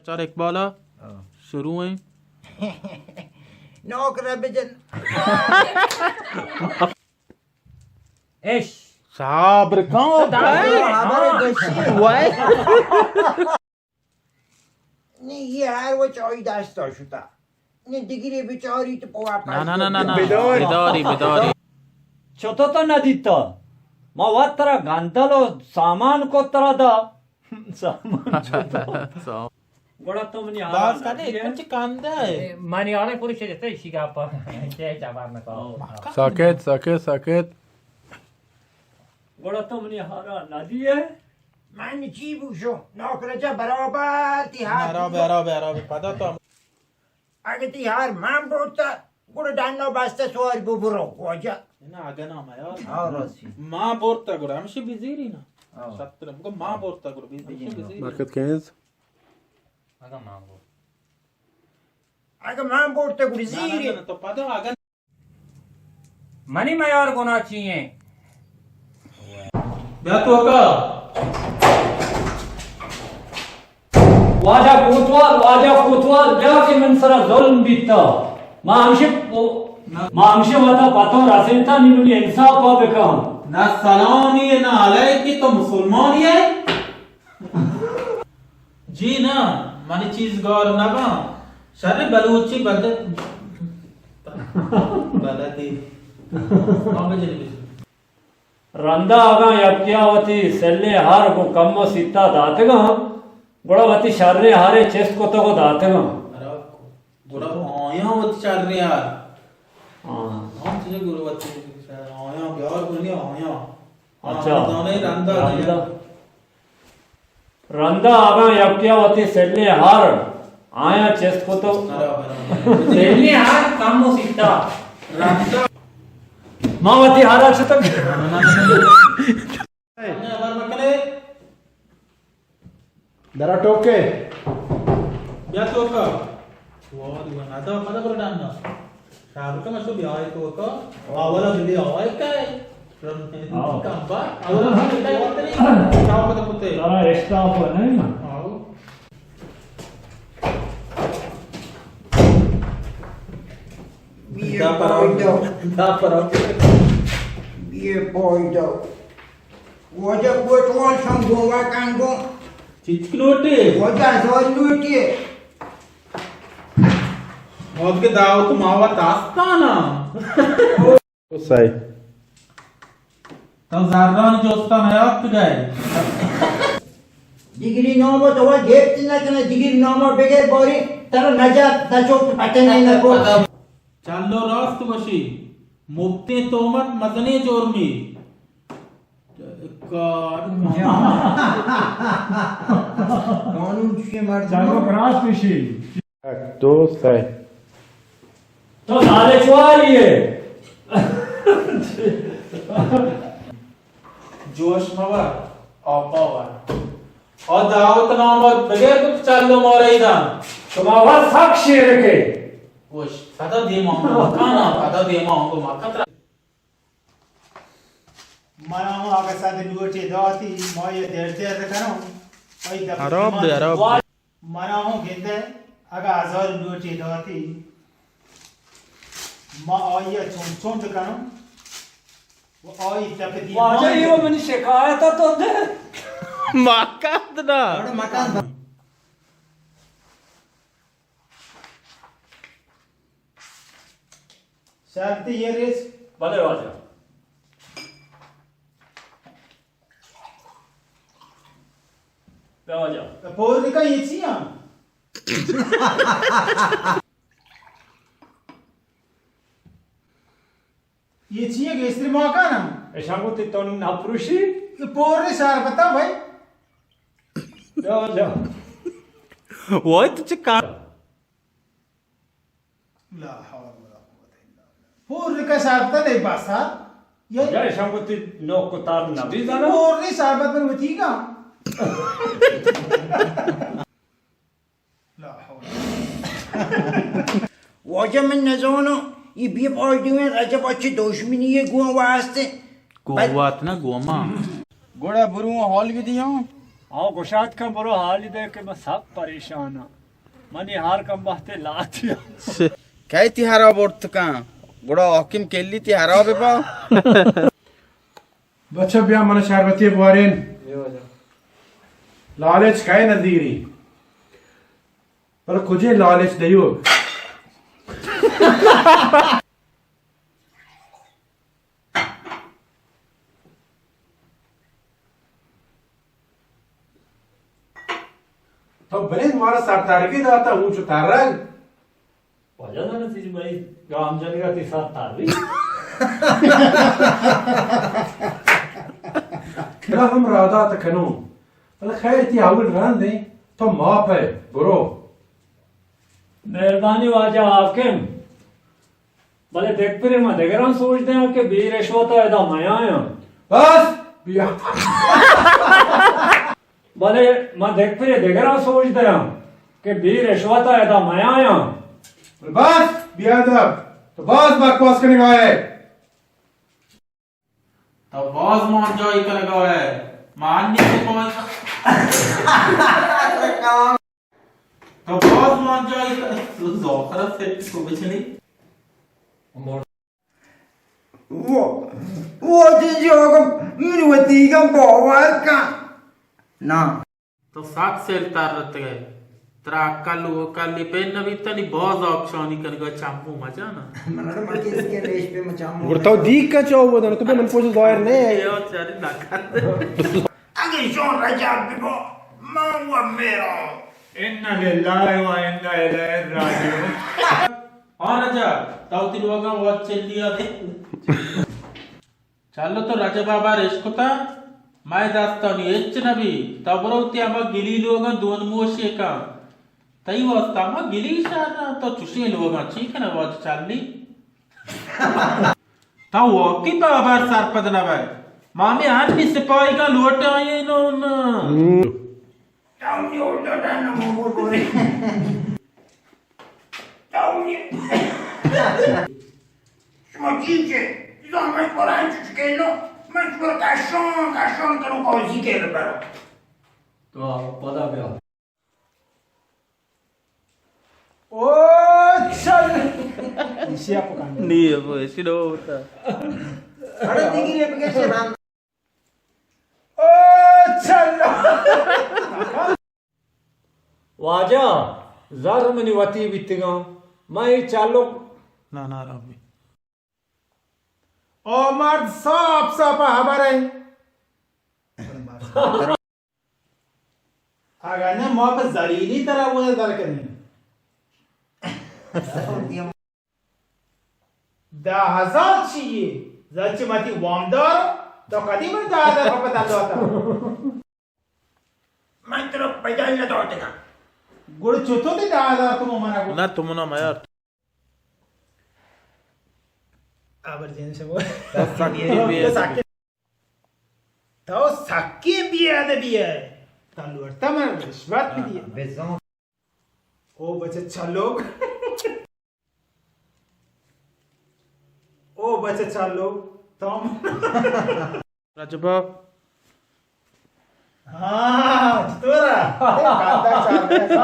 چار اقبالا، ہاں۔ شروع ہیں۔ نوکر بجن۔ اش۔ صبر کن۔ تو داشت۔ ہاں۔ وای۔ نی، یہ ہر وچ آئی دستا شتا۔ نی، دگری بچاری تو پوا نہ، نہ، نہ، نہ، نہ۔ بداری۔ بداری، بداری۔ چطور تو ندیتا؟ ما وقت ترا گندل و سامان کو ترا دا۔ سامان چطور؟ گڑا تو منی ہارا باز کنے، ندیئے؟ کچھ کندہ ہے۔ منی ہارا پوری شجتا اسی کا پا۔ چے جبار نکو۔ ساکت، ساکت، ساکت۔ گڑا تو منی ہارا ندیئے؟ من چی بوشو؟ نوکرجا برابر تی ہار۔ عرب، عرب، عرب، پدا تو۔ اگہ تی ہار من برتا، گڑا ڈنا بستا سوار ببرو، واجہ۔ نا، اگہ نا، ما یار۔ ہاں، راستی۔ ما برتا گڑا، ہمشی بزیری نا۔ ہاں۔ شتر، مگو ما برتا گڑا، بزیری۔ برکت کنز۔ اگہ ما برتا۔ اگہ ما برتا گڑا زیری۔ نا، نا، نا، تو پدا اگہ منی میار گناہ چی ہیں؟ بیا تو کا۔ واجہ کوتوال، واجہ کوتوال، بیا کہ من سرا ظلم بیتا۔ ما ہمشی، ما ہمشی وتا پتو رسیتا، نی منی انصاف پا بکن۔ نہ سلامی ہے، نہ علیکی، تو مسلمانی ہے؟ جی نا، منی چیز گار نباں۔ شر بلوچی بد-، بلدی۔ ہاں، بجن، بجن۔ رندا اگاں یکیا وتی سلیں ہر گوں کم و سیتا داتگاں، گڑا وتی شریں ہرے چست کتگ و داتگاں۔ گڑا آیاں وتی شریں ہر۔ ہاں۔ ہاں، چیزے گڑا وتی شر-، آیاں بیار گونی آیاں۔ اچھا۔ آیاں زانے رندا رندا۔ رندا اگاں یکیا وتی سلیں ہر آیاں چست کتو۔ سلیں ہر کم و سیتا۔ رندا۔ ما وتی ہارا چتک۔ درا ٹوکے۔ بیا توکا۔ واد، واد، ادا پدا برو ڈانا۔ شاہ رخ مشو بیا توکا۔ اولا بلی آوائی کائے۔ رم-، آؤ۔ کمبا۔ اولا بلی آوائی کائے۔ شاہ پدا کتے۔ ترا اشتاپ نہیں؟ آؤ۔ بیا پایدو۔ دا پرا۔ بیا پایدو۔ واجہ کوٹوال شم گوما کن گو۔ چچک نوٹے؟ واجہ ہزار نوٹے۔ موت کے دعوت ماوا تاستانا۔ سائی۔ تو زران جوستا نیاتکگئے۔ دگری نام تو گپت نہ کنے، دگری نام بگر باری تر نجات نہ چوک پتنے نہ کو۔ چلو راست گوشی، مپتیں تومت مزنیں جرمی۔ کار۔ قانون چوشیں مردم۔ چلو راست گوشی۔ یک، دو، سئے۔ تو لالچواری ئے۔ جوش مبر، آپا ور۔ آ دعوت نامہ بگر کت چلو مارا ایدان۔ شما وا سک شیرکے۔ گوش، پدا دیما مکانا، پدا دیما انگو مکتر۔ منا ہوں اگہ صد نوٹے داتی، ما یہ در در کنوں، آئی دپ خراب دے، خراب۔ منا ہوں گندے، اگہ ہزار نوٹے داتی، ما آئی چنڈ چنڈ کنوں، و آئی دپ دی واجہ، یہ منی شکایت تو دے۔ مکند نا۔ مکند۔ شرط یہ ریس۔ بلے واجہ۔ بیا واجہ۔ پور دکا یہ چی ہاں؟ یہ چی ہے کہ استری ماکان ہم؟ اشان کو تی تو نہ پروشی؟ یہ پور نے شربتا بھائی۔ بیا واجہ۔ وای تو چکا لا حول ولا قوة الا بالله۔ پور کا شرط نہیں بس ہاں۔ یہ یا شام کو تی نوک کو تار نبی زانا۔ پور نہیں شربت من وتی کا۔ لا حول۔ واجہ من نزانو، یہ بے پایدویں رجب اچ دشمنی گون واسطے۔ گون وات نہ گوما۔ گڑا برو ہال بھی دیوں۔ آؤ گشات کن، برو حالی دے کہ من سب پریشان ہاں۔ منی ہر کم بہتے لاتی۔ کئی تی ہراب برت کن؟ گڑا حاکم کلی تی ہراب با۔ بچہ بیا من شربتی بوارین۔ لالچ کئے نزیری؟ بلے کجے لالچ دیوک؟ تو بلے مارا سر ترگی داتا، ہوں چو ترگ۔ واجہ زاناں تئی مئی گام جنگا تئی سر تاری۔ کلا ہم رادات کنوں، بلے خیر تئی اول رند ایں، تو ماپ ئے، برو۔ مہربانی واجہ حاکم، بلے دگپرے ما دگراں سوج دیاں کہ بے رشوت ء ادا میایاں۔ بس بیا۔ بلے ما دگپرے دگراں سوج دیاں کہ بے رشوت ء ادا میایاں۔ بس بیا ادب، تو باز بکواس کنگا ئے۔ تو باز مانجائی کنگا ئے۔ ما انی سپاہی، تو باز مانجائی کن-، تو زوخر فٹ کو بچنی۔ وہ، وہ جی جو من وتیگا باور کن۔ نا۔ تو سک سیل تر رتگ ئے۔ ترا عقل و عقل پہ نہ بیت، نی باز آکشانی کنگا چمو مجانا۔ من تو مکیس کے ریش پہ مچامو۔ گڑا تو دیگ کا چاو ودن، تو بے من پوچھ ظاہر نہیں ہے۔ اگے شون رجب ببو، من و میرا۔ انا للہ و انا الیہ راجعون۔ ہاں رجب، تو تی لوگا وت چلی آ دے۔ چلو تو رجب ء بار اشکتاں، مئے دستانی ہچ نہ بی۔ تو برو وتی ہما گلی لوگاں دون موشے کن۔ تئی واسطہ ہما گلی شر نہ، تو چشیں لوگاں چی کنئے واجہ چلی؟ تو واقعی تو ابر سرپد نہ بئے۔ ما ہمے ہنی سپاہیگاں لوٹ آئیں نو نہ۔ تو نی اردو ڈن مو گورے۔ تو نی۔ شما چی چے؟ زان من قرآن چو چکے نو۔ من شما کشان، کشان کنو قاضی کے برو۔ تو پدا بیا۔ او چل۔ ایشی آپ کن۔ نی، وہ ایسی نہ ہوتا۔ ارے دیگی ریپ کے سے بند۔ او چلو۔ واجہ، زر منی وتی بیتگاں، من اے چلو۔ نا، نا، رابی۔ او مرد، صاف صاف ہبر ہے۔ اگر نہ، ما پہ زرینی طرح وہ در کنیں۔ دہ ہزار چی یے؟ زچ متی وامدار، تو کدی من دہ ہزار روپے دل داتا؟ من ترا پیدل نہ داتگا۔ گڑ چطور تے دہ ہزار تو منا گو؟ نہ، تو منا میار۔ آبر جن شما۔ تو سکیں بے ادبی۔ تو سکیں بے ادبی ہے۔ تو لوٹتا من رشوت بھی دیا۔ بزاں۔ او بچہ چلوک۔ او بچہ چلوک، تم۔ رجبا۔ ہاں، چطور ہے؟